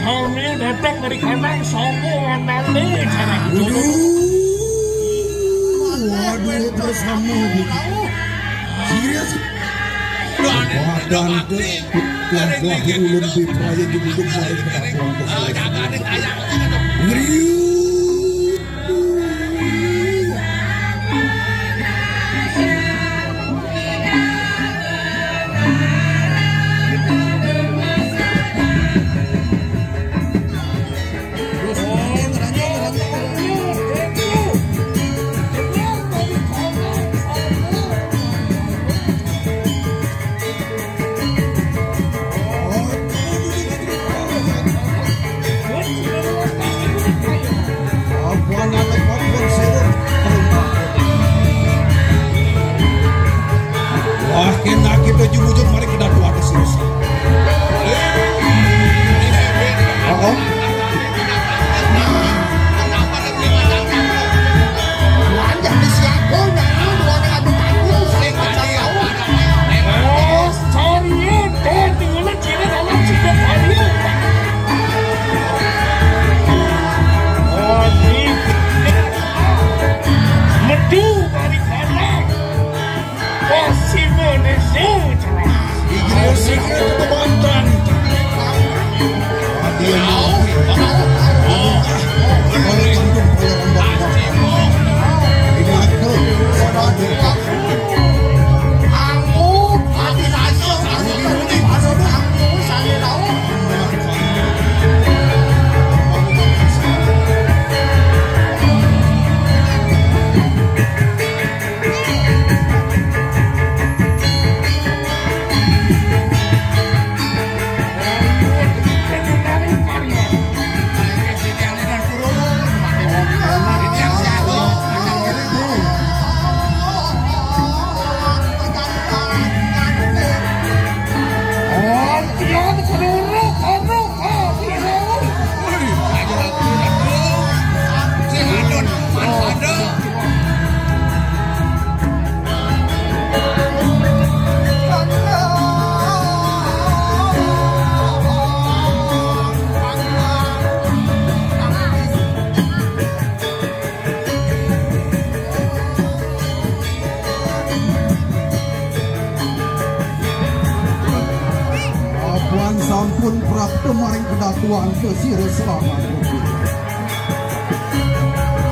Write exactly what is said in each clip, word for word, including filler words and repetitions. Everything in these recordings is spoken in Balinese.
Kami datang dari kandang sombong nane cara. Waduh, waduh, bersama gitu. Serius? Wah, dan itu yang gua ulun di proyek di hidup saya. Ngeri. Wah, kena kita jujur-jujur, mari kita tuan serius. Oh, oh. Metu balik kanan. Wah, si Indonesia. Inggris itu kebantan. Apan sampun prapta maring kedatuan, kesira selamat.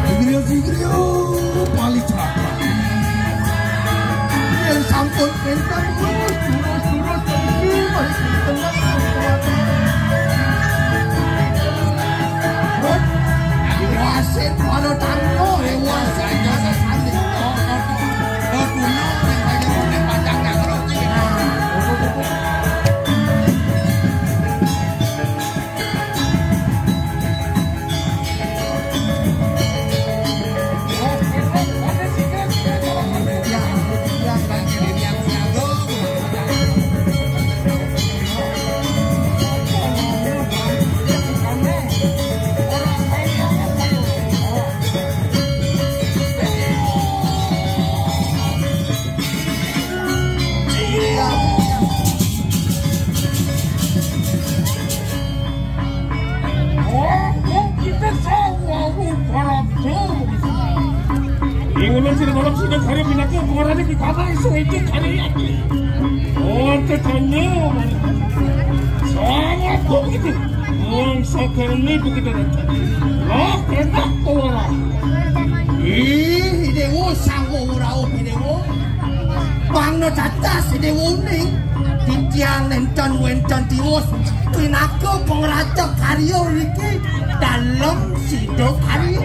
Sigriya, sigriya, pali celaka. Yen sampun entan, terus, terus, terus, terus, terus, terus, terus. Wasit para tamu, eh, wasit jasa sandi. Oh, oh, oh. Oh, kuno, yang banyak, yang panjang, yang terus, Ingunan sira malam sida karya pinaka pengarane di kata isu itu karya. Oh, tetanya. Sangat kok gitu. Wong sakerne begitu. Lah, enak ora. Ih, Dewa, sango ora, oh, Dewa. Bangno cadas, Dewa, ning. Titiang nenten wenten tiwus. Pinaka pengraca karya iki dalem sida karya.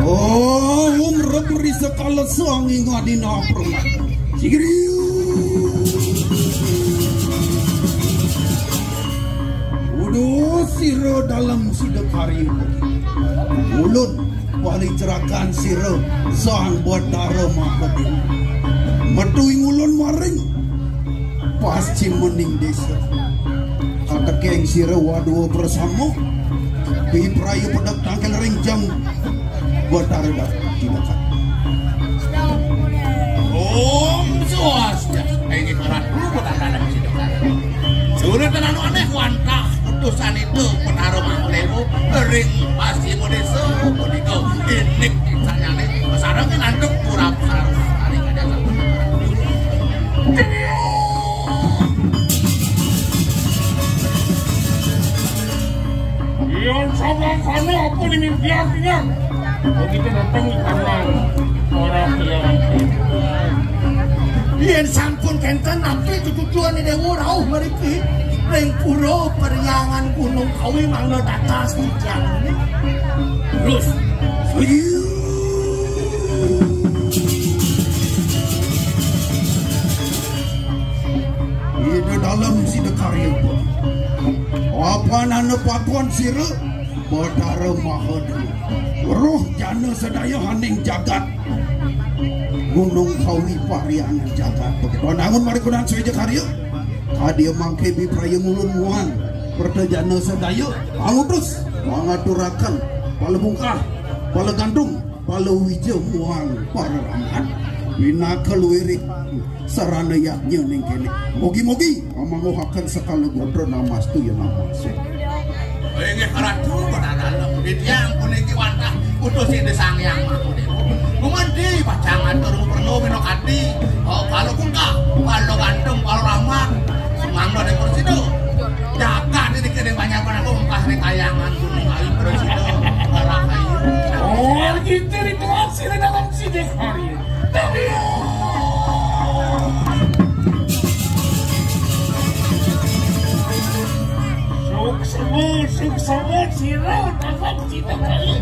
Oh, umrep risa kalesa ngingadina permata. Sigriu. Udus, Dalem sida karya. Ulun palicerakan sira Sang Batara Mahadewa. Metu ing ulun maring pascimaning desa. Katekeng sira wadua prasama. Bipraya pedek tangkil ring jang Batara Datu Tindakan. Om Swastiastu. Inggih Ratu, Batara Datu Tindakan. Sulit anu aneh wantah utusan itu Batara Mahadewa ring pascima desa punika. Inik sakyane sareng ngantuk turap sareng. Yan samangkana apa ning impian, Tiang? Begitu datang di kanan orang yang. Yen sampun kenten, nampi tututuan Dewa rauh mriki ring pura Perhyangan Gunung Kawi, mangda datas titiang. Terus. Ida Dalem sida karya. Apanana pakon sira, Batara Mahadewa. Roh jana sedaya haning jagat. Gunung Kawi Parhyangan jagat. Begitu nangun marikunan sida karya. Kadi mangke bipraya ngulun muang. Pertejana sedaya. Pangutus. Mangaturaken. Pala bungkah. Pala gantung. Palawija muang pararaman, pinaka luwiring sarana yadnya ning kene. Mugi-mugi amangguhaken sekala gotra namastu ya namastu. Inggih Ratu, Batara Dalem. Titiang puniki wantah utus Ida Sang Hyang Mahadewa. Gumanti pacang atur perlu minakadi, oh, pala bungkah, pala gantung, pala ramah. Sumangga ning prasida. Jagat niki ning Banjar Panagung, mungkah ning Kahyangan Gunung Kawi, prasida. Rahayu. Oh, gitu ritual sira dalam sidik hari. Suksma, suksma sira dalam sidik hari.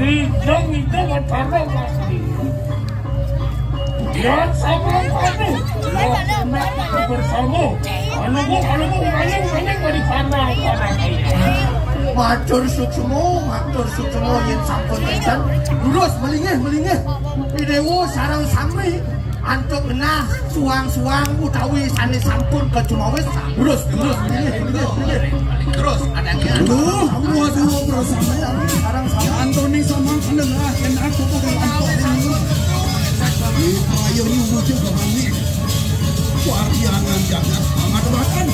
Ridho, ridho, Batara pasti. Yan sama kamu. Bersama. Kalau gua, kalau gua, kalau gua, kalau gua di sana, sana. Matur suksma, matur suksma yen sampun enten. Lurus, melinggih, melinggih. Idewa sareng sami antuk genah suang-suang utawi sane sampun kacumawis. Lurus, lurus, melinggih, melinggih, melinggih. Terus ada yang Duh, aku mau dulu bersama ya. Sareng sami. Antoni sama kenengah, kena aku tuh. Ayo, ini wujud kami. Parhyangan jagat amat bahkan.